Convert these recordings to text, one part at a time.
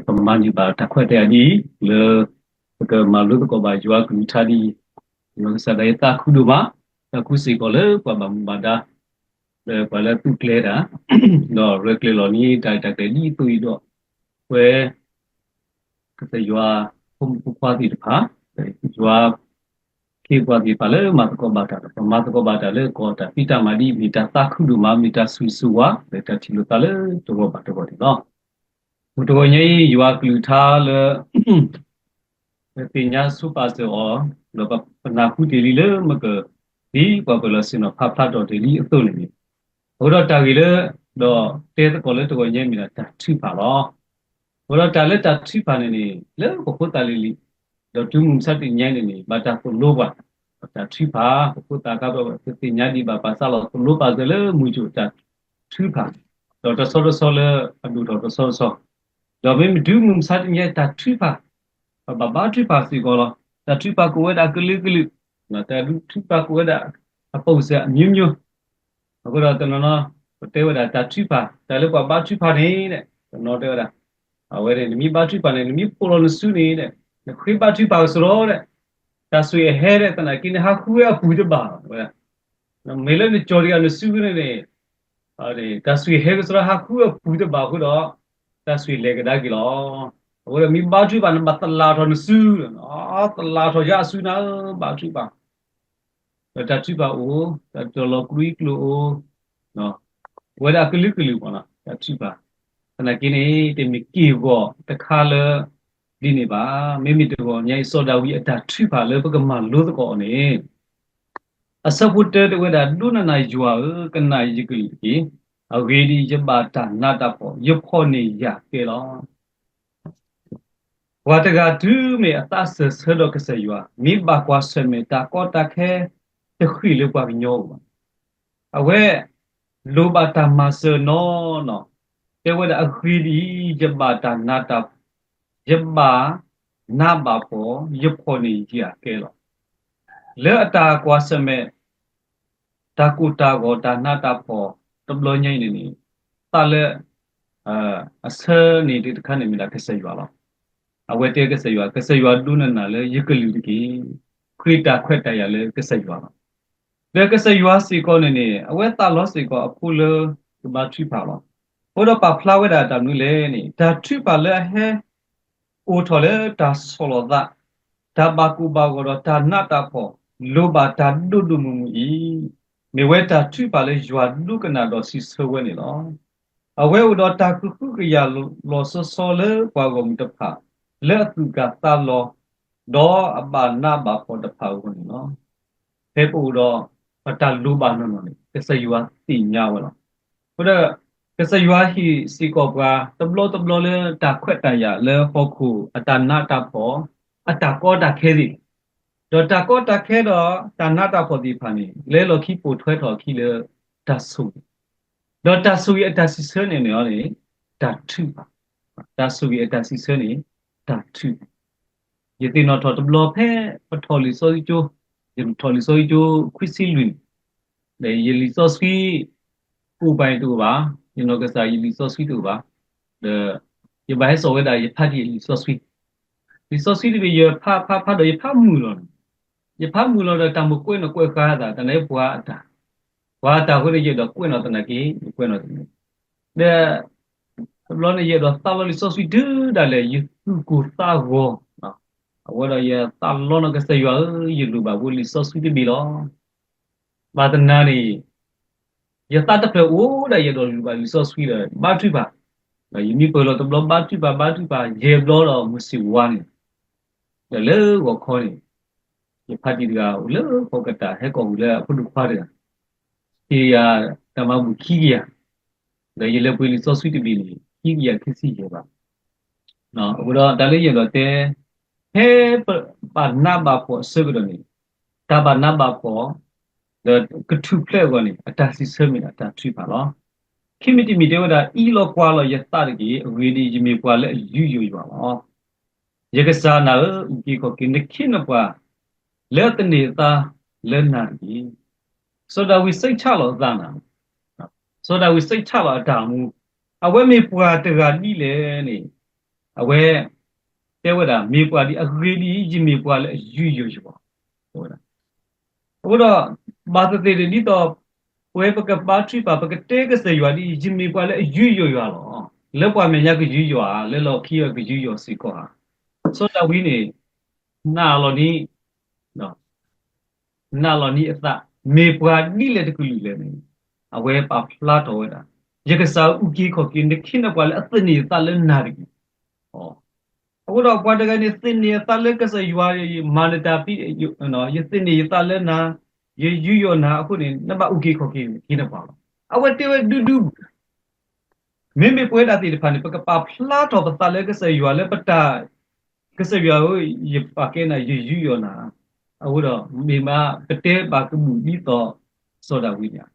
ပမၤန့ၢ်ဘၣ်တၢ်ခွဲးတၢ်ယာ်ဒ်အံၤ လၢပကမၤလိသကိးဘၣ်ယွၤအကလုၢ်ကထါဒ်အံၤ, မ်ကစၢ်ဒၣ်ယဲသးခုဒိၣ်မး, သးခုစ့ၢ်ကီးလၢပှၤဘၣ်မူဘၣ်ဒါ လၢပှၤလၢအသူၣ်ကျဲၤတၢ် ဒီးရဲၣ်ကျဲၤလီၤန့ၢ်တၢ်ရဲၣ်တၢ်ကျဲၤဒ်အံၤအသိးအံၤဒီး ပဝဲ ကစၢ်ယွၤဖိမုၣ်ဖိခွါသ့ၣ်တဖၣ်, ယွၤ ခ့ပှၤသ့ၣ်တဖၣ်လၢမၤသကိးဘၣ်တၢ်ဒီး ပမၤသကိးဘၣ်တၢ်လၢကီၢ်တၢ်ဖံးတၢ်မၤဒ်အံၤ မ့ၢ်တၢ်သးခုဒိၣ်မး, မ့ၢ်တၢ်ဆိၣ်ဂ့ၤဆိၣ်ဝါ လၢတၢ်ထံၣ်လိာ်သးလၢတဂီၢ်ဘၣ်တဂီၢ်န့ၣ်လီၤ. မုၢ်တဂီၤညါအံၤ ယွၤအကလုၢ်ကထါလၢ ပသ့ၣ်ညါဆိပာ်စၢၤအီၤ, ဒီးပနၢ်ဟူတ့ၢ်လံလၢမက ဒ်ပှၤကွဲးလီၤဆ့ၣ်နီၤဖးဖျါထီၣ်တ့ၢ်လံအသိးန့ၣ်န့ၣ်, အဃိဒီးတၢ်ဂ့ၢ်လၢ ဒီးတဲသကိးလၢတဂီၤညါမ့ၢ်ဒၣ်တၢ်ထုကဖၣ်လီၤ. အဃိဒီးတၢ်လၢတၢ်ထုကဖၣ်န့ၣ်န့ၣ် လၢပဖိသၣ်လံၤလံၤ, ဒီးတုၤမုၢ်မဆါတနံၤညါန့ၣ်န့ၣ် ဘၣ်တၢ်သိၣ်လိပှၤ, တၢ်ထုကဖၣ် ပဖိသၣ်ခါ ပသ့ၣ်ညါဒံးဘၣ်ပာ်စၢ်လီၤသိၣ်လိပာ်စၢၤလၢမုၢ်ကၠိၣ်တၢ်ထုကဖၣ်, ဒီးတဆီတဆီလၢအဒိၣ်ထီၣ်တဆီတဆီ, ဒီးမ့မ့ၢ်တုၤမုၢ်မဆါတနံၤညါတၢ်ထုကဖၣ် ပဘၣ်ဘါထုကဖၣ်စ့ၢ်ကီးလီၤ. တၢ်ထုကဖၣ်ကအိၣ်ဝဲဒၣ်အကလုာ်ကလုာ်, တၢ်ထုကဖၣ်ကအိၣ်ဝဲဒၣ်အပူၤစဲအမျိုးမျိုး, အဃိဒီးတနီၤနီၤ ပတဲဝဲဒၣ်တၢ်ထုကဖၣ်, တၢ်လၢပှၤဘါထုကဖၣ်န့ၣ် တနီၤတဲဝဲဒၣ်, အဝဲန့ၣ် နမ့ၢ်ဘါထုကဖၣ်န့ၣ် နမ့ၢ်ပိာ်လီၤနစုန့ၣ် နဃ့ဘါထုကဖၣ်ကစီဒီး တၢ်ဆိၣ်ဂ့ၤအဟဲဒီး သနာ်က့န့ၣ် ဟးဃုဝဲအပူၤတဘၣ်ဝဲ, မ့ၢ်လၢနကၠီၤတဂၤနစုန့ၣ်န့ၣ် တၢ်ဆိၣ်ဂ့ၤဟဲကစီဒီ ဟးဃုအပူၤတဘၣ်အဃိဒီး တၢ်ဆိၣ်ဂ့ၤလဲၤကဒါက့ၤလီၤ. အဃိဒီးမ့ၢ်ဘါထုကဖၣ်န့ၣ် ဘၣ်သလၣ်ထီၣ်နစု, သလၣ်ထီၣ်ယၤအစုနၤဧၢ ဘါထုကဖၣ်, ဒီးတၢ်ထုကဖၣ်အိၣ်, တၢ်တီၤလီၤကျိအံၤကျိအိၣ်, ဝဲဒၣ်အကလုာ်ကလုာ်မ့ၢ်နီၤ တၢ်ထုကဖၣ်, သနာ်က့န့ၣ် တမ့ၢ်က့ၢ်ဂီၤတခါလၢ ဒ်န့ၣ်ဘၣ်. မ့မ့ၢ်တဂီၤညါအံၤ စီၤဒၤဝံးအတၢ်ထုကဖၣ်လၢပကမၤလိသကိးအီၤန့ၣ် အဆၢဖိတၢတဲဝဲဒၣ် ဒိကနၣ်ယွၤဧၢ, ကနၣ်ယကလုၢ်တက့ၢ်. အဂ့ၢ်ဒ်အံၤ, ယဘၣ်တၢ်နးတၢ်ဖှီၣ်, ယဖှီၣ်န့ၢ်ယၤကဲလီၤ. ပှၤတဂၤတုၤမ့ၢ်အသးစၢၢ်ဆၢဒီးကစၢ်ယွၤ, မ့ၢ်ဘၣ်ကွၢ်ဆၢၣ်မဲာ်တၢ်ကီတၢ်ခဲ တဃ့ၢ်လၢပှၤကညီအအိၣ်ဘၣ်. အဝဲ လိၣ်ဘၣ်တၢ်မၤစၢၤနီၢ်နီၢ်, တဲဝဲဒၣ်အဂ့ၢ်ဒ်အံၤ, ယဘၣ်တၢ်နးတၢ်ဖှီၣ်, ယဘၣ်နးဘၣ်ဖှီၣ်, ယဖှီၣ်န့ၢ်ယၤကဲလီၤ. လၢအတၢ်ကွၢ်ဆၢၣ်မဲာ် တၢ်ကိၢ်တၢ်ဂီၤ တၢ်နးတၢ်ဖှီၣ် တဘျီညါအံၤန့ၣ်န့ၣ် သးလၢ အဆၢန့ၣ်တခါန့ၣ်မ့ၢ်ဒၣ်ကစၢ်ယွၤလီၤ. အဝဲတဲကစၢ်ယွၤ, ကစၢ်ယွၤဒိကနၣ်လၢယကလုၢ်တက့ၢ်. ဃ့တၢ်ခွဲးတၢ်ယာ်လၢကစၢ်ယွၤလီၤ. ဒီးကစၢ်ယွၤစ့ၢ်ကီးန့ၣ်န့ၣ် အဝဲသးလီစ့ၢ်ကီးအဖိလၢကဘါထုကဖၣ်လီၤ. အဃိဒီးပာ်ဖျါဝဲဒၣ်တၢ်မနုၤလဲၣ်န့ၣ် တၢ်ထုကဖၣ်လၢအဟဲ အိၣ်ထီၣ်လၢတၢ်ဆီၣ်လီၤသး, တၢ်ဘၣ်ကိၢ်ဘၣ်ဂီၤဒီးတၢ်နးတၢ်ဖှီၣ်, လိၣ်ဘၣ်တၢ်ဒိၣ်ဒိၣ်မုၢ်မုၢ်အံၤ, မ့ၢ်ဝဲတၢ်ထုကဖၣ်လၢယွၤဒိကနၣ်ဒီးစံးဆၢဝဲန့ၣ်လီၤ. အဝဲအိၣ်ဒီးတၢ်ကဟုကယာ်လီၤလီၤဆီဆီလၢပှၤဂီၢ်မုၢ်တဖၣ်, လၢအသူၣ်ကၢ်သးလီၤ, ဒီးအဘၣ်နးဘၣ်ဖှီၣ်တဖၣ်အဂီၢ်န့ၣ်လီၤ. ဖဲပအိၣ်ဒီးပတၢ်လိၣ်ဘၣ်နီၢ်နီၢ်န့ၣ် ကစၢ်ယွၤသ့ၣ်ညါဝဲလီၤ. အဃိဒီး ကစၢ်ယွၤဟ့ၣ်စ့ၢ်ကီးပှၤတဘျီတဘျီလၢတၢ်ခွဲးတၢ်ယာ်လၢဟီၣ်ခိၣ်အတၢ်နးတၢ်ဖှီၣ် အတၢ်ကီတၢ်ခဲသ့ၣ်, ဒီးတၢ်ကီတၢ်ခဲဒီးတၢ်နးတၢ်ဖှီၣ်သ့ၣ်တဖၣ်န့ၣ် လဲၤလီၤခံပိာ်ထွဲထီၣ်အခံလၢတၢ်ဆိၣ်ဂ့ၤ, ဒီးတၢ်ဆိၣ်ဂ့ၤအတၢ်စံးဆၢန့ၣ်န့ၣ်န့ၣ် တၢ်ထုကဖၣ်, တၢ်ဆိၣ်ဂ့ၤအတၢ်စံးဆၢန့ၣ် တၢ်ထုကဖၣ် ယသ့ၣ်နီၣ်ထီၣ်တဘျီဖဲပထီၣ်လံာ်စီဆှံကၠိ, ယထီၣ်လံာ်စီဆှံကၠိခွံဆံလွံၢ်န့ၣ်, ဒီးယလံာ်စီဆှံ အိၣ်ဘၣ်န့ၣ်တအိၣ်ဘၣ်, ယနီၢ်ကစၢ်ယလံာ်စီဆှံတအိၣ်ဘၣ်, ဒီးယဘၣ်ဟဲစိာ်ဝဲဒၣ်ယဖးတ့ၢ်လံာ်စီဆှံ, လံာ်စီဆှံတဘ့ၣ်ယဖးဖးဖးဒီးယဖးမုာ်လီၤန့ၣ်, ယဖးမုာ်လီၤဒီးတၢ်မိၣ်ကွဲးနီၣ်ကွဲးဃါသး တၢ်န့ၣ်ပှၤအတၢ် ပှၤအတၢ်ဃိန့ၣ် ယအဲၣ်ဒိးကွဲးနီၣ်သနာ်က့ ယကွဲးနီၣ်သနာ်က့, ဒီး တဘျီန့ၣ် ယအဲၣ်ဒိးသးလီလံာ်စီဆှံတုၤဒၣ်လဲာ် ယသူၣ်ကိၢ်သးဂီၤ, အဝဲဒီးယသးလီနီၢ်ကစၢ်ယွၤဧၢ, ယလိၣ်ဘၣ်ဘၣ်လံာ်စီဆှံတဘ့ၣ်လီၤ. ဘၣ်သနာ်န့ၣ် ယသးတဖျၢၣ်အိၣ်ဒၣ် ယအဲၣ်ဒိးလိၣ်ဘၣ်လံာ်စီဆှံဒီး ဘါထုကဖၣ်, ဒီးယမံပၢၢ်လီၤတဘျီ ဘါထုကဖၣ် ဘါထုကဖၣ် ယဲၢ်ဘျီဒီးမုၢ်ဆ့ၣ်ဝါန့ၣ်, ဒီးလၢဂီၤခီန့ၣ် ယဖးတံၢ်တဂၤအိၣ်လၢဟီၣ်ကတၢၢ် ဟဲကီၢ်ပူၤလၢအဖိဒိၣ်ခွါတဂၤ, ဟ့ၣ်ယၤတၢ်မၤဘူၣ်ခံကယၤ, ဒီးယလဲၤပှ့ၤလံာ်စီဆှံတဘ့ၣ်န့ၣ် ခံကယၤခံဆံယဲၢ်ဘး, အဃိဒီးတၢ်လၢယအဲၣ်ဒိးတဲ ဖဲပဘၣ်နးဘၣ်ဖှီၣ်အဆၢကတီၢ်န့ၣ်, တၢ်ဘၣ်နးဘၣ်ဖှီၣ် ဒီးကထူၣ်ဖျဲးအဂီၢ်န့ၣ် အတၢ်စံးဆၢမ့ၢ်ဒၣ်တၢ်ထုကဖၣ်လီၤ. ခံမံၤတမံၤတဲဝဲဒၣ် အံးလီၤကွၢ်လီၤယသးတက့ၢ်, အဂ့ၢ်ဒ်အံၤ, ယမ့ၢ်ပှၤလၢအယူးယီၣ်ယွၤလီၤ. ယကစၢ်နၤဧၢ, အုၣ်က့ၤခီၣ်က့ၤ နခ့နပှၤ လၢအသန့ၤအသးလၢနၤတက့ၢ်. စီၤဒၤဝံးစိတ်ချလီၤအသးနၤ, စီၤဒၤဝံးစိတ်ချလီၤအတၢ်အိၣ်မူ, အဝဲမ့ၢ်ပှၤတဂၤဒ်လဲၣ်န့ၣ်, အဝဲတဲဝဲဒၣ် မ့ၢ်ပှၤဒ်အဂ့ၢ်ဒ်အံၤ ယမ့ၢ်ပှၤလၢအယူးယီၣ်ယွၤ, တဲဝဲဒၣ်. အဃိဒီး ဘၣ်သ့ၣ်သ့ၣ်န့ၣ် ဒ်သိး ပဝဲပကဘါထုကဖၣ် ပကတဲကစၢ်ယွၤဒ်အံၤ ယမ့ၢ်ပှၤလၢအယူးယီၣ်ယွၤလီၤ. လၢပှၤမဲာ်ညါကယူးယီၣ်ဧါ, လၢလီၢ်ခံအကယူးယီၣ်စ့ၢ်ကီးဧါ. စီၤဒၤဝံးန့ၣ် နာ်လီၤန့ၣ် နာ်လီၤန့ၢ်အသး မ့ၢ်ပှၤဒ်လဲၣ်တကလုာ်လဲၣ်န့ၣ် အဝဲပာ်ဖျါထီၣ်ဝဲဒၣ်, ယကစၢ်ဧၢ အုၣ်က့ၤခီၣ်က့ၤ နခ့နပှၤလၢအသန့ၤအသးလၢနၤတဂ့ၤ. အဃိဒီးပှၤတဂၤန့ၣ် သန့ၤအသးလၢကစၢ်ယွၤ မၤနတၢ်ဖဲ ယသန့ၤယသးလၢနၤ, ယယူးယီၣ်နၤအဃိန့ၣ် နဘၣ်အုၣ်က့ၤခီၣ်က့ၤနခ့နပှၤလီၤ. အဝဲတဲဝဲဒူဒူ မ့မ့ၢ်ပဝဲဒၣ်သ့ၣ်တဖၣ်န့ၣ် ပကပာ်ဖျါထီၣ်ပသးလၢကစၢ်ယွၤလၢပတၢ်, ကစၢ်ယွၤဧၢ, ယပာ်ကဲနၤ ယယူးယီၣ်နၤ, အဃိဒီး မ့ၢ်မး ပတဲဘၣ်ကဘူၣ်ဒ်သိး စီၤဒၤဝံးန့ၣ်ဧါ.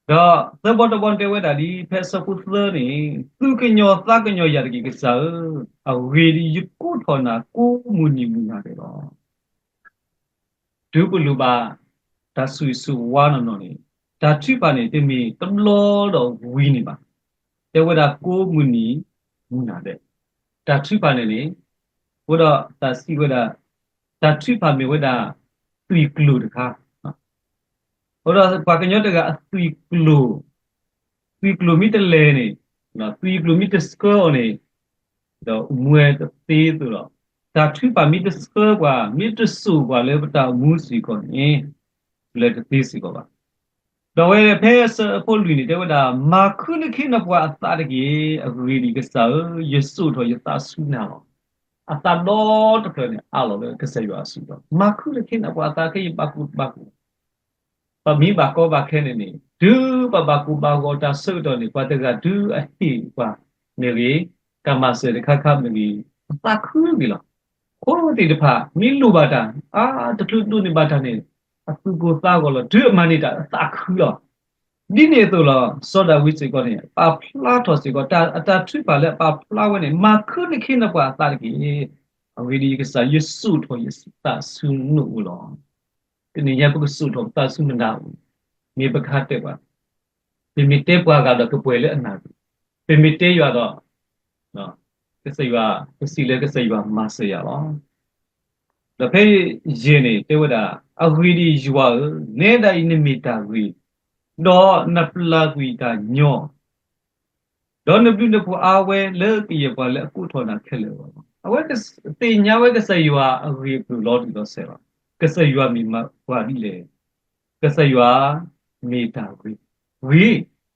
ဒီးသၢဘီတဘီတဲဝဲဒၣ်ဒ် ဖဲအဆၢဖိသၢန့ၣ်, သူၣ်ကညီၤသးကညီၤယၤတက့ၢ် ကစၢ်ဧၢ, အဂ့ၢ်ဒ်အံၤ ယကိးထီၣ်နၤ ကိးမုၢ်နံၤမုၢ်နၤဒဲးလီၤ. တုၤပလိၣ်ဘၣ်တၢ်ဆိၣ်ဂ့ၤဆိၣ်ဝါနီၢ်နီၢ်န့ၣ်, တၢ်ထုကဖၣ်န့ၣ် တမ့ၢ်တဘျီဒီးဝံၤန့ၣ်ဘၣ်. တဲဝဲဒၣ်ကိးမုၢ်နံၤမုၢ်နၤဒဲး, တၢ်ထုကဖၣ်န့ၣ်န့ၣ်, အဃိဒီးတၢ်စံးဝဲဒၣ်, တၢ်ထုကဖၣ်မ့ၢ်ဝဲဒၣ် သွံၣ်ကျိၤတခါ အဃိဒီးပှၤကညီတဂၤအသွံၣ်ကျိၤ, သွံၣ်ကျိၤမ့ၢ်တလဲၤန့ၣ်, သွံၣ်ကျိၤမ့ၢ်တဆှၢအီၤန့ၣ်, ဒီးအိၣ်မူဝဲတသ့အသိးဒီး, တၢ်ထုကဖၣ်မ့ၢ်တဆှၢပှၤ, မ့ၢ်တစိာ်ပှၤလၢပတၢ်အိၣ်မူစ့ၢ်ကီးန့ၣ်, လဲၤတသ့စ့ၢ်ကီးဘၣ်. ဒီးဝဲဖဲအဆၢဖိလွံၢ်န့ၣ် တဲဝဲဒၣ်, မၤခုနခ့နပှၤအသးတက့ၢ်. အဂ့ၢ်ဒ်အံၤ, ကစၢ်ဧၢ, ယစိာ်ထီၣ်ယသးဆူနၤလီၤ. အသးဒီတဖျၢၣ်န့ၣ် အးလီၤလၢကစၢ်ယွၤအစုဒီး မၤခုနခ့နပှၤအသး ခဲအံၤယဘၣ်ကူၣ်ဘၣ်ကူၣ် ပမ့ၢ်ဘၣ်ကီဘၣ်ခဲန့ၣ်န့ၣ်, တုၤပဘၣ်ကိၢ်ဘၣ်ဂီၤတၢ်ဆၢကတီၢ်န့ၣ် ပှၤတဂၤတုၤအဟ့ၣ်ပှၤမ့ၢ်ဂ့ၤ, တၢ်မၤစၢၤတခါခါမ့ၢ်ဂ့ၤ, အသးခုဂ့ၤလီၤ. ခိၣ်သ့ၣ်တဖၣ် မ့ၢ်လိၣ်ဘၣ်တၢ်, အါတချုးဒိးန့ၢ်ဘၣ်တၢ်န့ၣ်, အသူၣ်ကိၢ်သးဂီၤလီၤ. တုၤအမၤန့ၢ်တၢ်အသးခုလီၤ. ဒ်န့ၣ်အသိးလီၤ, စီၤဒၤဝံးစ့ၢ်ကီးန့ၣ် ပာ်ဖျါထီၣ်စ့ၢ်ကီး အတၢ်ထုကဖၣ်လၢအပာ်ဖျါဝဲန့ၣ်, မၤခုနခ့နပှၤအသးတက့ၢ်. အဂ့ၢ်ဒ်အံၤ, ကစၢ်, ယစိာ်ထီၣ်ယသးဆူနအိၣ်လီၤ. တနံၤညါပကစိာ်ထီၣ်ပသးဆူနၤအိၣ်, မ့ၢ်ပကဟးတဲပှၤ, ပမ့ၢ်တဲပှၤဂၤဒီးကပှဲၤလၢအနၢ်ပူၤ, ပမ့ၢ်တဲယွၤဒီး ကစၢ်ယွၤ, ပစံးလၢကစၢ်ယွၤမၤစၢၤယၤလီၤ. ဒီးဖဲယဲၢ်န့ၣ် တဲဝဲဒၣ်, အဂ့ၢ်ဒ်အံၤ, ယွၤဧၢ, နဲဒၣ်အံၤနမ့ၢ်တၢ်ဂ့ၤ, ဒီးနပျၢ်ကွံာ်တၢ်ညီ, ဒီးနဘျုးနဖှိၣ်အါဝဲလၢကယဲၢ်ပှၤလၢအကိးထီၣ်နၤခဲလၢာ်အဂီၢ်လီၤ. အဝဲသ့ၣ်ညါဝဲကစၢ်ယွၤအဂ့ၢ်အကျိၤလီၤတံၢ်လီၤဆဲးလီၤ. ကစၢ်ယွၤမ့ၢ်ပှၤဒ်လဲၣ်, ကစၢ်ယွၤမ့ၢ်တၢ်ဂ့ၤ, ဂ့ၤ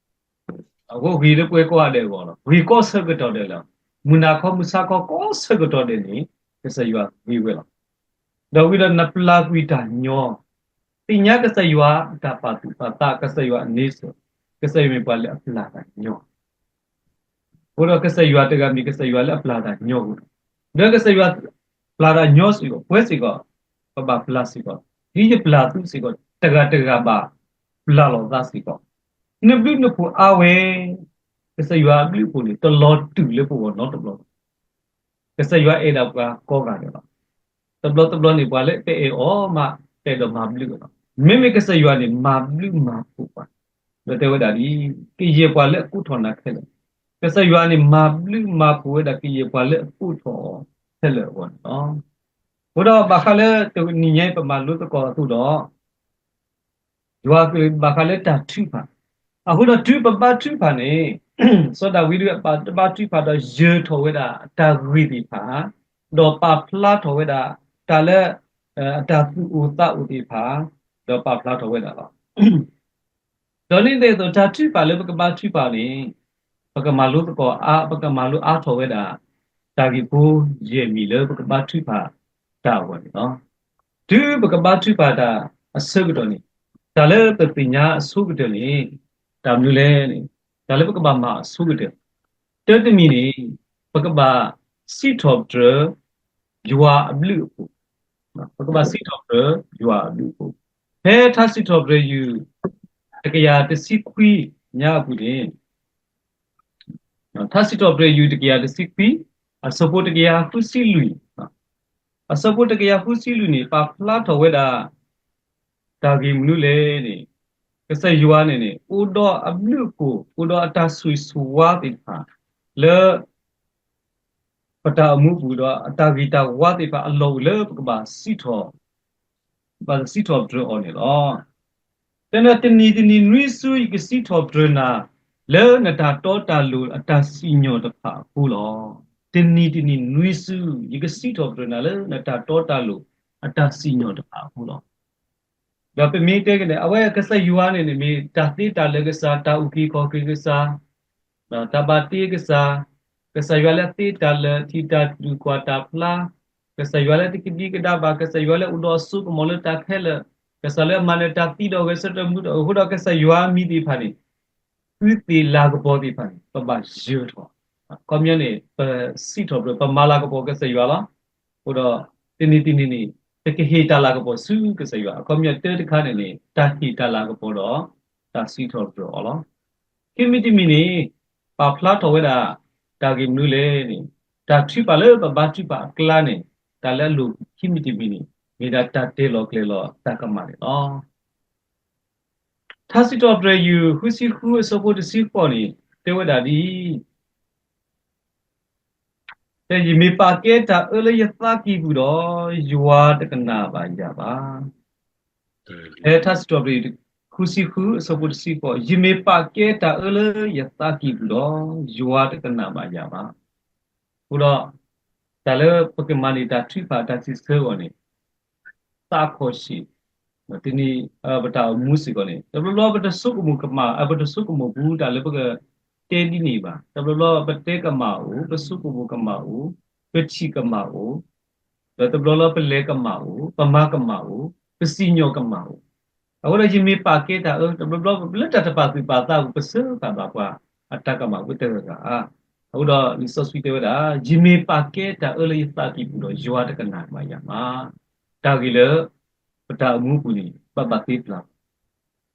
အဃိဂ့ၤလၢပှၤကိးဂၤဒဲးအဂီၢ်လီၤ. ဂ့ၤကိးဆၢကတီၢ်ဒဲးလီၤ. မုၢ်နၤခီမုၢ်ဆါခီကိးဆၢကတီၢ်ဒဲးန့ၣ် ကစၢ်ယွၤဂ့ၤဝဲလီၤ. ဒီးဝံၤဒီးနပျၢ်ကွံာ်တၢ်ညီ, သ့ၣ်ညါကစၢ်ယွၤအတၢ်ပာ်သူၣ်ပာ်သး, ကစၢ်ယွၤအန့ဆၢၣ်, ကစၢ်ယွၤမ့ၢ်ပှၤလၢအပျၢ်တၢ်ညီ အဃိဒီးကစၢ်ယွၤတဂၤမ့ၢ်ကစၢ်ယွၤလၢအပျၢ်တၢ်ညီအဃိ, ဒီးကစၢ်ယွၤပျၢ်တၢ်ညီစ့ၢ်ကီး, ပဝဲစ့ၢ်ကီး, ပဘၣ်ပျၢ်စ့ၢ်ကီး, ဒ်ယပျၢ်သုစ့ၢ်ကီး, တဂၤတဂၤဘၣ်ပျၢ်လီၤသးစ့ၢ်ကီး, နဘျုးနဖှိၣ်အါဝဲ, ကစၢ်ယွၤအဘျုးအဖှိၣ်န့ၣ် တလီၤတူာ်လၢပဂီၢ်နီတဘျီဘၣ်. ကစၢ်ယွၤအဲၣ်ဒိးပှၤကိးဂၤဒဲးလီၤ. တဘျီတဘျီန့ၣ် ပှၤလၢပအဲၣ်အီၤမး အဲၣ်ဒိးမၤဘျုးအီၤလီၤ. မ့မ့ၢ်ကစၢ်ယွၤန့ၣ် မၤဘျုးမၤဖှိၣ်ပှၤ, ဒီးတဲဝဲဒၣ်ဒ် ကယဲၢ်ပှၤလၢအကိးထီၣ်နၤခဲလၢာ်, ကစၢ်ယွၤန့ၣ် မၤဘျုးမၤဖှိၣ်ဝဲဒၣ်ကယဲၢ်ပှၤလၢအကိးထီၣ်အီၤခဲလၢာ်အဂီၢ်န့ၣ်လီၤ. အဃိဒီးဘၣ်ဃးလၢတနံၤညါအံၤပမၤလိသကိးအသိးဒီး ယွၤကလုၢ်ဘၣ်ဃးလၢတၢ်ထုကဖၣ်, အဃိဒီးတုၤပဘါထုကဖၣ်န့ၣ်, စီၤဒၤဝံးဒၣ်ပဘါထုကဖၣ်ဒီး ယၢၤထီၣ်ဝဲဒၣ်တၢ်ဂ့ၢ်သ့ၣ်တဖၣ်, ဒီးပာ်ဖျါထီၣ်ဝဲဒၣ် တၢ်လၢ အတၢ်သူၣ်အိၣ်သးအိၣ်သ့ၣ်တဖၣ်, ဒီးပာ်ဖျါထီၣ်ဝဲဒၣ်လီၤ. ဒီးဒ်န့ၣ်အသိး တၢ်ထုကဖၣ်လၢပကဘါထုကဖၣ်န့ၣ်, ပကမၤလိသကိးအါ, ပကမၤလိအါထီၣ်ဝဲဒၣ် တၢ်ဂ့ၢ်ဖိယဲၢ်မံၤလၢပကဘါထုကဖၣ်တၢ်အဂီၢ်န့ၣ်လီၤ. တုၤပကဘါထုကဖၣ်တၢ်အဆၢကတီၢ်န့ၣ်, တၢ်လၢပသ့ၣ်ညါအဆိကတၢၢ်န့ၣ်, တၢ်မနုၤလဲၣ်န့ၣ်, တၢ်လၢပကဘၣ်မၤအဆိကတၢၢ်, တၢတမံၤန့ၣ်, ပကဘၣ်စံးထီၣ်ပတြၢၤ ယွၤအဘျုးအဖှိၣ်, ပကဘၣ်စံးထီၣ်ပတြၢၤ ယွၤအဘျုးအဖှိၣ်, ဖဲထါစံးထီၣ်ပတြၢၤယုၢ် တကယၤတဆံခွံညါအပူၤန့ၣ်, ထါစံးထီၣ်ပတြၢၤယုၢ်တကယၤတဆံခွံ, အဆၢဖိတကယၤဃုဆံလွံၢ်, အဆၢဖိတကယၤဃုဆံလွံၢ်န့ၣ် ပာ်ဖျါထီၣ်ဝဲဒၣ် တၢ်ဂ့ၢ်မနုၤလဲၣ်န့ၣ်, ကစၢ်ယွၤန့ၣ်န့ၣ် အိၣ်ဒီးအဘျုးအဖှိၣ် အိၣ်ဒီးအတၢ်ဆိၣ်ဂ့ၤဆိၣ်ဝါသ့ၣ်တဖၣ် လၢ ပတၢ်အိၣ်မူအပူၤဒီး အတၢ်ဂ့ၤတၢ်ဝါသ့ၣ်တဖၣ်အလီၢ်အိၣ်လၢပကဘၣ်စံးထီၣ်, ဘၣ်စံးထီၣ်ပတြၢၤအီၤန့ၣ်လီၤ. တဲန့ၣ် တနံၤတနံၤနွံစု ယကစံးထီၣ်ပတြၢၤနၤ လၢနတၢ်တီတၢ်လိၤအတၢ်စံၣ်ညီၣ်တဖၣ်အဃိလီၤ. တနံၤတနံၤနွံစု ယကစံးထီၣ်ပတြၢၤနၤလၢနတၢ်တီတၢ်လိၤအတၢ်စံၣ်ညီၣ်တဖၣ်အဃိလီၤ. ဒီးပမ့ၢ်တဲက့ၤန့ၣ် အဝဲကစၢ်ယွၤန့ၣ်န့ၣ် မ့ၢ်တၢ်သ့တၢ်လၢာ်ကစၢ်, တၢ်အုၣ်က့ၤခီၣ်က့ၤကစၢ်, တၢ်ဘၣ်တ့ကစၢ်, ကစၢ်ယွၤလၢအသ့တၢ်လၢာ် ထံၣ်တၢ်တူၢ်ကွၢ်တၢ်ဖျါ, ကစၢ်ယွၤလၢတကဒံကဒါဘၣ်, ကစၢ်ယွၤလၢအိၣ်ဒီးအစိကမီၤလၢတၢ်ခဲလၢာ်, ကစၢ်လၢအမၤနၢၤတၢ်သံဒီးဂဲၤဆၢထၢၣ်မူဒီး အဃိဒီးကစၢ်ယွၤအမံၤသ့ၣ်တဖၣ်န့ၣ် သုသ့ၣ်လၤကပီၤသ့ၣ်တဖၣ်န့ၣ် ပဘၣ်ယၢၤထီၣ်, အခီပညီန့ၣ် ပစံးထီၣ်ပတြၢၤ ပမၤလၤကပီၤကစၢ်ယွၤလီၤ. အဃိဒီး တနံၤတနံၤန့ၣ် ပကဟ့ၣ်တၢ်လၤကပီၤဆူကစၢ်ယွၤ, အခီပညီတၢတခါန့ၣ်န့ၣ် တၢ်ဟ့ၣ်တၢ်လၤကပီၤဒီး တၢ်စံးထီၣ်ပတြၢၤအီၤလီၤ. ခံမံၤတမံၤန့ၣ် ပာ်ဖျါထီၣ်ဝဲဒၣ် တၢ်ဂ့ၢ်မနုၤလဲၣ်န့ၣ် တၢ်ထုကဖၣ်လၢပဘါထုကဖၣ်အကျါန့ၣ် တၢ်လၢအလိၣ်ခံမံၤတမံၤန့ၣ် မ့ၢ်ဒၣ်တၢ်တဲလီၤကျဲၤလီၤတၢ်ကမၣ်န့ၣ်လီၤ. ထါစံးထီၣ်ပတြၢၤ ယူၢ် ဃုဆံဃု အဆၢဖိတဆံဃိးန့ၣ် တဲဝဲဒၣ်ဒ်အံၤ, ယမ့ၢ်ပာ်ကဲတၢ်အၢလၢယသးကံၢ်ပူၤဒီး ယွၤတကနၣ်ဘၣ်ယၤဘၣ်. ဖဲထါစံးထီၣ်ပတြၢၤ ဃုဆံဃု အဆၢဖိတဆံဃိး, ယမ့ၢ်ပာ်ကဲတၢ်အၢလၢယသးကံၢ်ပူၤဒီး ယွၤတကနၣ်ဘၣ်ယၤဘၣ်. အဃိဒီး တၢ်လၢပကမၤန့ၢ်တၢ်ထုကဖၣ်တၢ်စံးဆၢအဂီၢ်န့ၣ် သးခီၣ်ဆံး, တနံၤ ပတၢ်အိၣ်မူစ့ၢ်ကီးန့ၣ် တဘျီဘျီပတဆိကမိၣ်ကမၣ်, ပတဆိကမိၣ်ဘူးတၢ်လၢပကတဲဒ်န့ၣ်ဘၣ်. တဘျီဘျီပတဲကမၣ်အိၣ်, ပဆိကမိၣ်ကမၣ်အိၣ်, ပထံၣ်ကမၣ်အိၣ်, ဒီးတဘျီဘျီပလဲၤကမၣ်အိၣ်, ပမၤကမၣ်အိၣ်, ပစံၣ်ညီၣ်ကမၣ်အိၣ်. အဃိဒီးယမ့ၢ်ပာ်ကဲတၢ်အၢ, တဘျီဘျီလၢတၢ်တပာ်သူၣ်ပာ်သးအပူၤ ပစၢဃာ်ဘၣ်ပှၤအတၢ်ကမၣ်အိၣ်တဂၤဂၤဧါ. အဃိဒီးလံာ်စီဆှံတဲဝဲဒၣ်, ယမ့ၢ်ပာ်ကဲတၢ်အၢလၢယသးကံၢ်ပူၤဒီး ယွၤတကနၣ်ဘၣ်ယၤဘၣ်. တၢ်ဂ့ၢ်လၢ ပတၢ်အိၣ်မူပူၤန့ၣ် ဘၣ်ဘၣ်သ့ပျၢ်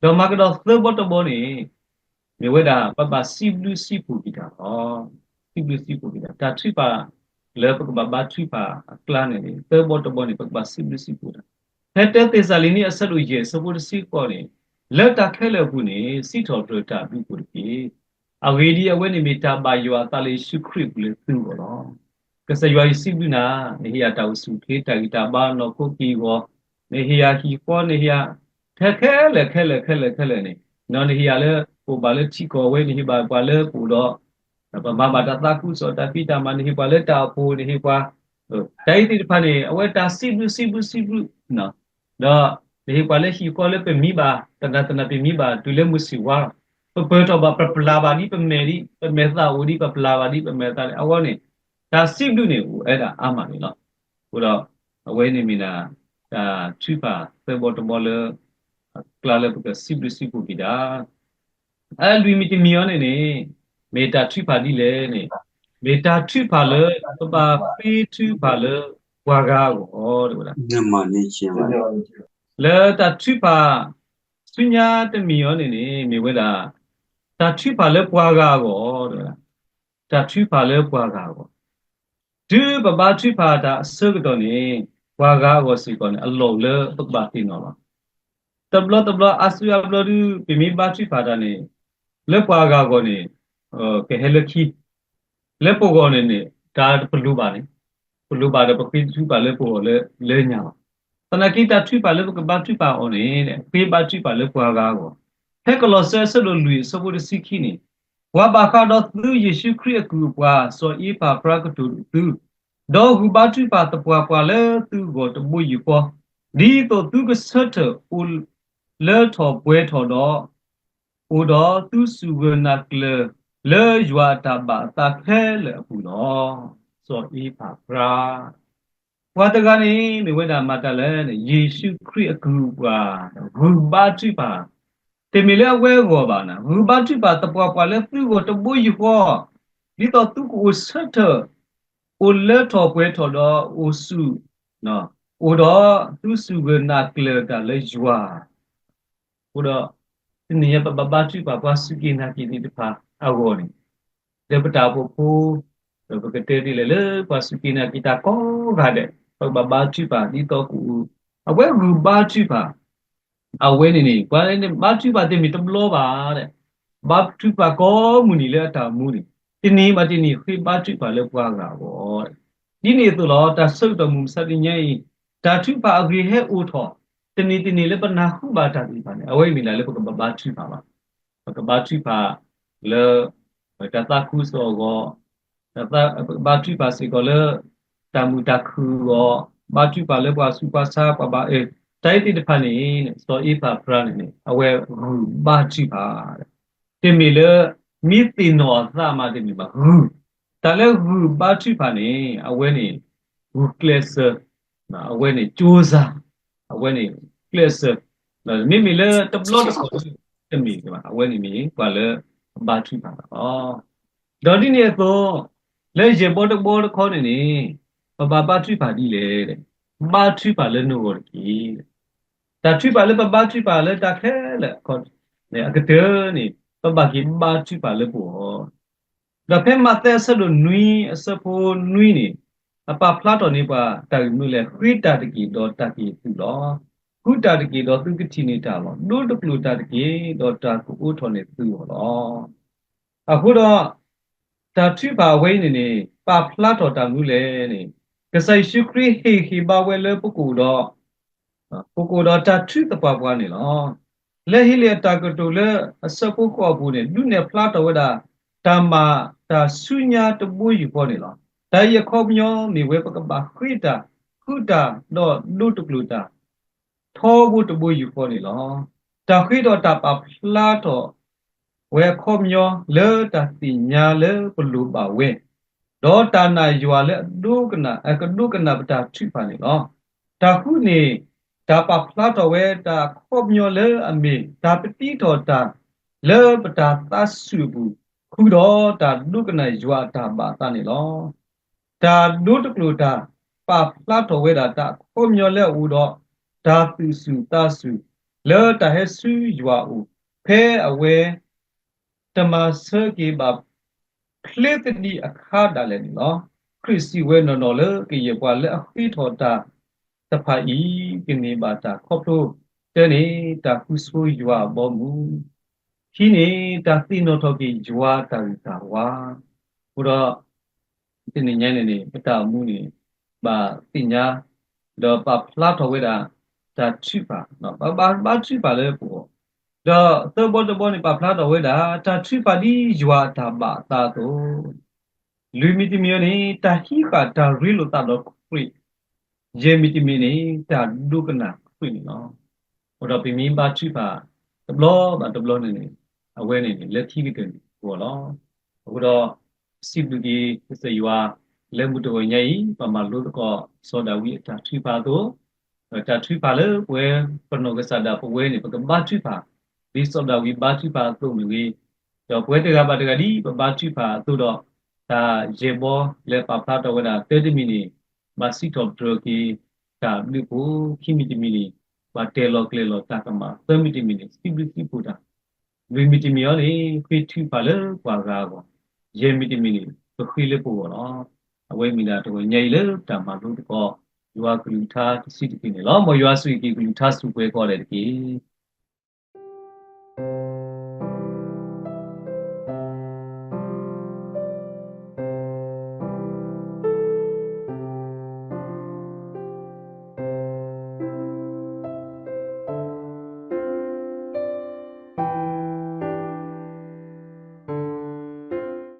ဒီးမၤကဒီးသၢဘီတဘီန့ၣ် မ့ၢ်ဝဲဒၣ် ပဘၣ်စံးဘျုးစံးဖှိၣ်က့ၤတၢ်လီၤ. စံးဘျုးစံးဖှိၣ်က့ၤတၢ်, တၢ်ထုကဖၣ်လၢပကဘၣ်ဘါထုကဖၣ်အကျါန့ၣ်န့ၣ် သၢဘီတဘီန့ၣ် ပကဘၣ်စံးဘျုးစံးဖှိၣ်တၢ်. ဖဲတၢသ့းစၤလနံ အဆၢဒိၣ်ယဲၢ် အဆၢဖိတဆံဃိးန့ၣ်, လၢတၢ်ခဲလၢာ်အပူၤန့ၣ် စံးထီၣ်ပတြၢၤတၢ်ဘျုးဖှိၣ်တက့ၢ်. အဂ့ၢ်ဒ်အံၤ, အဝဲန့ၣ်မ့ၢ်တၢ်ဘၣ်ယွၤအသးလၢယ့ၣ်ၡူးခရံာ်အပူၤလၢသုဂီၢ်လီၤ. ကစၢ်ယွၤ ယစံးဘျုးနၤ, နဟ့ၣ်ယၤတၢ်အိၣ်ဆူၣ်အိၣ်ချ့ တၢ်ဂံၢ်တၢ်ဘါ နီၢ်ခိက့ၢ်ဂီၤ, နဟ့ၣ်ယၤဟံၣ်ဃီ, နဟ့ၣ်ယၤ ထဲခဲလၢာ်ခဲလၢာ်ခဲလၢာ်ခဲလၢာ်န့ၣ်, နဟ့ၣ်ယၤလၢပအိၣ်ဘၣ်လၢထံကီၢ်ဝဲ, နဟ့ၣ်ဘၣ်ပှၤလၢပအိၣ်ဒီး ပမၤဘၣ်တၢ်သးခုကစီၣ်တၢ်ဖံးတၢ်မၤ, နဟ့ၣ်ပှၤလၢတၢ်အိၣ်ဖှိၣ်, နဟ့ၣ်ပှၤ တၢ်အံၤသ့ၣ်တဖၣ်န့ၣ် အဝဲတၢ်စံးဘျုးစံးဘျုးစံးဘျုး, ဒီးနဟ့ၣ်ပှၤလၢဟံၣ်ဃီလၢပမံဘၣ်, တနၤတနၤပမံဘၣ် တုၤလၢမုၢ်ဆ့ၣ်ဝါလီၤ. ပပၢၢ်ထီၣ်ဘၣ် ပပျၢ်ဘၣ်ဒ်ပမဲာ်ဒ်, ပမဲာ်သၣ်အိၣ်ဒ် ပပျၢ်ဘၣ်ဒ်ပမဲာ်သၣ်န့ၣ် အဝဲန့ၣ် တၢ်စံးဘျုးန့ၣ် အိၣ်ဝဲဒၣ်အါမးန့ၣ်လီၤ. အဃိဒီး အဝဲန့ၣ်မ့ၢ်ဒၣ် တၢ်ထုကဖၣ်သၢဘီတဘီလၢ အကျါလၢပကစံးဘျုးစံးဖှိၣ်က့ၤတၢ် အလွံၢ်မံၤတမံၤအံၤန့ၣ်န့ၣ် မ့ၢ်တၢ်ထုကဖၣ်ဒ်လဲၣ်န့ၣ်, မ့ၢ်တၢ်ထုကဖၣ်လၢ ပဘၣ်ဃ့ထုကဖၣ်လၢပှၤဂၤအဂီၢ် တဲဝဲဒၣ်. လၢတၢ်ထုကဖၣ်ဆူညါတမံၤအံၤန့ၣ်န့ၣ် မ့ၢ်ဝဲဒၣ် တၢ်ထုကဖၣ်လၢပှၤဂၤအဂီၢ် တဲဝဲဒၣ်. တၢ်ထုကဖၣ်လၢပှၤဂၤအဂီၢ် တုၤပဘါထုကဖၣ်တၢ်အဆၢကတီၢ်န့ၣ် ပှၤဂၤအဂီၢ်စ့ၢ်ကီးန့ၣ် အလီၢ်အိၣ်လၢပကဘၣ်သ့ၣ်နီၣ်လီၤ. တဘျီတဘျီ အါစုအါဘျီဒုး ပမ့ၢ်ဘါထုကဖၣ်တၢ်န့ၣ် လၢပှၤဂၤအဂီၢ်န့ၣ် ကဟဲလၢခံ, လၢပဂီၢ်န့ၣ်န့ၣ် တၢ်ပလိၣ်ဘၣ်န့ၣ် ပလိၣ်ဘၣ်ဒီးပဃ့ထုကဖၣ်လၢပဂီၢ်လၢညါလီၤ. သနာ်က့ တၢ်ထုကဖၣ်လၢပကဘါထုကဖၣ်အီၤန့ၣ် ဃ့ဘါထုကဖၣ်လၢပှၤဂၤအဂီၢ်, ဖဲကလီးစဲအဆၢဒိၣ်လွံၢ်အဆၢဖိတဆံခံန့ၣ်, ပှၤဘၣ်ဃးဒီးသုယ့ၣ်ၡူးခရံာ်အကုၢ်အပှၤ စီၤအ့ပၤဖြါကတိၤဒိၣ်သု, ဒီးဂုၢ်ဘါထုကဖၣ်သပှၢ်ပှၢ်လၢသုဂီၢ်တဘိယူၢ်ဃီ, ဒ်သိးသုကဆၢထၢၣ်အိၣ်လၢထီၣ်ပှဲၤထီၣ်ဒီး အိၣ်ဒီးသုစူၢ်ဂၢၢ်နာ်ကျၢၤလၢယွၤအတၢ်ဘၣ်အသးခဲလၢာ်အပူၤလီၤ. စီၤအ့ပၤဖြါ ပှၤတဂၤန့ၣ် မ့ၢ်ဝဲဒၣ်မၤတၢ်လၢ ယ့ၣ်ၡူးခရံာ်အကုၢ်အပှၤ ဂုၢ်ဘါထုကဖၣ်, တမ့ၢ်လၢအဝဲအဂီၢ်ဘၣ်န့ၣ် ဂုၢ်ဘါထုကဖၣ်သပှၢ်ပှၢ်လၢသုဂီၢ်တဘိယူၢ်ဃီ, ဒ်သိးသုကအိၣ်ဆၢထၢၣ် အိၣ်လၢထီၣ်ပှဲၤထီၣ်ဒီးအိၣ်ဆူၣ်, အိၣ်ဒီးသုစူၢ်ဂၢၢ်နာ်ကျၢၤတၢ်လၢယွၤ အဃိဒီး တနံၤညါ ပဘၣ်ဘါထုကဖၣ်ပှၤစူၢ်က့ၤနာ်က့ၤသ့ၣ်တဖၣ်အဂီၢ်န့ၣ်, ဒီးပတၢ်အိၣ်ဖှိၣ်ဖိ, ဒီးပကတဲဒ်လဲၣ်လၢပှၤစူၢ်က့ၤနာ်က့ၤတၢ်ကိးဂၤဒဲး ပကဘၣ်ဘါထုကဖၣ်ဒ်သိးကအိၣ်, အဝဲဂုၢ်ဘါထုကဖၣ်, အဝဲန့ၣ်န့ၣ် ပှၤန့ၣ်ဘါထုကဖၣ်တမ့ၢ်တဘျီဘၣ်ဒီး ဘါထုကဖၣ်ကိးမုၢ်နံၤလၢအတၢ်အိၣ်မူန့ၣ် တနံၤဘၣ်တနံၤဃ့ဘါထုကဖၣ်လၢပှၤဂၤအဂီၢ်, ဒ်န့ၣ်အသိးလီၤ. တၢ်ဆၢကတီၢ်မုၢ်မဆါတနံၤညါအံၤ, တၢ်ထုကဖၣ်အဂ့ၢ်ဟဲအိၣ်ထီၣ်, တနံၤတနံၤလၢပနၢ်ဟူဘၣ်တၢ်သ့ၣ်တဖၣ်န့ၣ် အဝဲမ့ၢ်ဒၣ်လၢပကဘၣ်ဘါထုကဖၣ်ဘၣ်. ပကဘါထုကဖၣ်လၢ တၢ်သးခုကစီၣ်အဂီၢ်, ပကဘါထုကဖၣ်စ့ၢ်ကီးလၢ တၢ်မုာ်တၢ်ခုၣ်အဂီၢ်, ဘါထုကဖၣ်လၢပှၤဆူးပှၤဆါ ပှၤဘၣ်အၢ, တၢ်အံၤသ့ၣ်တဖၣ်န့ၣ် စီၤအ့ဖးပြၢန့ၣ်န့ၣ် အဝဲဂုာ်ဘါထုကဖၣ် တမ့ၢ်လၢ မ့ၢ်သ့ၣ်နီၣ်အသးမးတမ့ၢ်ဘၣ်, ဂုာ်, တၢ်လၢဂုာ်ဘါထုကဖၣ်န့ၣ် အဝဲန့ၣ် ဂုာ်ကျဲးစၢး, အဝဲန့ၣ် ကြိုးစား, အဝဲန့ၣ်ကျဲးစၢး, မ့မ့ၢ်လၢတဘျီတခီၣ် တမ့ၢ်ဘၣ်, အဝဲန့ၣ်မ့ၢ်ပှၤလၢအဘါထုကဖၣ်လီၤ. ဒီးဒ်န့ၣ်အသိး လၢယဲၢ်ဘီတဘီတခီန့ၣ်န့ၣ် ပဘၣ်ဘါထုကဖၣ်ဒ်လဲၣ်, ဘါထုကဖၣ်လၢနဂီၢ်တက့ၢ်. တၢ်ထုကဖၣ်လၢပဘါထုကဖၣ်လၢတၢ်ခဲလၢာ်အကတၢၢ်န့ၣ် ပဘၣ်က့ၤဘါထုကဖၣ်လၢပဂီၢ်, ဒီးဖဲမးသဲအဆၢဒိၣ်နွံအဆၢဖိနွံန့ၣ် အပာ်ဖျါထီၣ်န့ၢ်ပှၤတၢ်ဂ့ၢ်မနုၤလဲၣ်, ဃ့တၢ်တက့ၢ်ဒီးတၢ်ကဟ့ၣ်သုလီၤ. ဃုတၢ်တက့ၢ်ဒီးသုကထံၣ်န့ၢ်တၢ်လီၤ. ဒိတကျိာ်တၢ်တက့ၢ်ဒီးတၢ်ကအိးထီၣ်န့ၢ်သုအဂီၢ်လီၤ. အဃိဒီး တၢ်ထုကဖၣ်အဝဲအံၤန့ၣ်န့ၣ် ပာ်ဖျါထီၣ်တၢ်မနုၤလဲၣ်န့ၣ်, ကစၢ်ယ့ၣ်ၡူးခရံာ်ဟ့ၣ်ဂံၢ်ဟ့ၣ်ဘါဝဲလၢပကအိၣ်ဒီး ပကအိၣ်ဒီးတၢ်ထုသပှၢ်ပှၢ်န့ၣ်လီၤ. လၢဟ့လ့ၣ်အတၢ်ကတိၤလၢအဆၢဖိဃိးအပူၤန့ၣ် ဒုးနဲၣ်ဖျါထီၣ်ဝဲဒၣ် တၢ်မၤတၢ်ဆူညါတဘိယူၢ်ဃီန့ၣ်လီၤ. တၢ်အံၤအခီပညီမ့ၢ်ဝဲပကဘၣ်ဃ့တၢ်, ဃုတၢ်, ဒီးဒိတကျိာ်တၢ် ထီဘိတဘိယူၢ်ဃီန့ၣ်လီၤ. တၢ်ဃ့ဒီးတၢ်ပာ်ဖျါထီၣ် ဝဲအခီပညီလၢတၢ်သ့ၣ်ညါလၢပလိၣ်ဘၣ်ဝဲ, ဒီးတၢ်နာ်ယွၤလၢအဒိကနၣ်, အကဒိကနၣ်ပတၢ်ထုကဖၣ်န့ၣ်လီၤ. တၢ်ဃုန့ၣ် တၢ်ပာ်ဖျါထီၣ်ဝဲတၢ်အခီပညီလၢအမ့ၢ်တၢ်ပတံထီၣ်တၢ်လၢပတၢ်သးစူၤအပူၤ, ဃုာ်ဒီးတၢ်ဒိကနၣ်ယွၤအတၢ်ဘၣ်အသးန့ၣ်လီၤ. တၢ်ဒိတကျိာ်တၢ် ပာ်ဖျါထီၣ်ဝဲဒၣ်တၢ်အခီပညီလၢအအိၣ်ဒီး တၢ်သူၣ်စူၤသးစူၤ လၢတၢ်ဟဲဆူယွၤအအိၣ် ဖဲအဝဲ တမၤဆၢက့ၤဘၣ် ချ့သဒံးအခါဒၣ်လဲာ်န့ၣ်လီၤ. ခရံာ်စံးဝဲနီၢ်နီၢ်လၢကယဲၢ်ပှၤလၢအဃ့ထီၣ်တၢ်တဖၣ်အံၤ ကန့ၢ်ဘၣ်တၢ်ခီဖျိ, တၢန့ၣ် တၢ်ဃုဆိယွၤအဘီအမုၢ်, ခံန့ၣ် တၢ်သ့ၣ်နီၣ်ထီၣ်က့ၤယွၤအတၢ်ဂ့ၤတၢ်ဝါ, အဃိဒီး တနံၤညါန့ၣ်န့ၣ် ပတၢ်အိၣ်မူန့ၣ် ဘၣ်သ့ၣ်ညါ ဒီးပာ်ဖျါထီၣ်ဝဲဒၣ် တၢ်ထုကဖၣ်, ပဘၣ်ဘါထုကဖၣ်လၢပဂီၢ်, ဒီးသၢဘီတဘီန့ၣ် ပာ်ဖျါထီၣ်ဝဲဒၣ် တၢ်ထုကဖၣ်ဒ်ယွၤအတၢ်ဘၣ်အသးအသိး, လွံၢ်မံၤတမံၤအံၤန့ၣ် တၢ်ဟံးဃာ်တၢ်ရ့လိာ်သးဒီးခရံာ်, ယဲၢ်မံၤတမံၤန့ၣ် တၢ်ဒိကနၣ်ခရံာ်န့ၣ်လီၤ. အဃိဒီးပမ့ၢ်ဘါထုကဖၣ် တဘျီဘၣ်တဘျီန့ၣ်န့ၣ် အဝဲန့ၣ်န့ၣ် လၢခံကတၢၢ်န့ၣ်အဂီၢ်လီၤ. အဃိဒီး စံးဘျုးက့ၤကစၢ်ယွၤ လၢမုၢ်တဂီၤညါအံၤ ပမၤလိသကိး စီၤဒၤဝံးအတၢ်ထုကဖၣ်အသိး, ဒီးတၢ်ထုကဖၣ်လၢပဝဲပနီၢ်ကစၢ်ဒၣ်ပဝဲန့ၣ် ပကဘါထုကဖၣ် ဒ်စီၤဒၤဝံးဘါထုကဖၣ်အသိးမ့ၢ်ဂ့ၤ, ဒီးပဝဲတဂၤဘၣ်တဂၤဒ်ပဘါထုကဖၣ်အသိးဒီး တၢ်ယဲၢ်ဘီလၢပာ်ဖျါထီၣ်ဝဲဒၣ် သၢတမံၤန့ၣ် ဘၣ်စံးထီၣ်ပတြၢၤက့ၤ တၢ်ဘျုးဖှိၣ်, ခံမံၤတမံၤန့ၣ် ဘၣ်တဲလီၤကျဲၤလီၤတၢ်ကမၣ်, သၢမံၤတမံၤန့ၣ် စံးဘျုးစံးဖှိၣ်တၢ်, လွံၢ်မံၤတမံၤအံၤန့ၣ် ဃ့ထုကဖၣ်လၢပှၤဂၤအဂီၢ်, ယဲၢ်မံၤတမံၤန့ၣ် ပဃ့လၢပဂီၢ်လီၤ. အဝဲမ့ၢ်ဒၣ်တဂီၤညါအံၤလၢတၢ်မၤလိသကိး ယွၤကလုၢ်ကထါတဆံးတက့ၢ်န့ၣ်လီၤ. မ်ယွၤဆိၣ်ဂ့ၤက့ၤကလုၢ်ကထါစူၢ်ပှဲၤကိးဂၤဒဲးတက့ၢ်.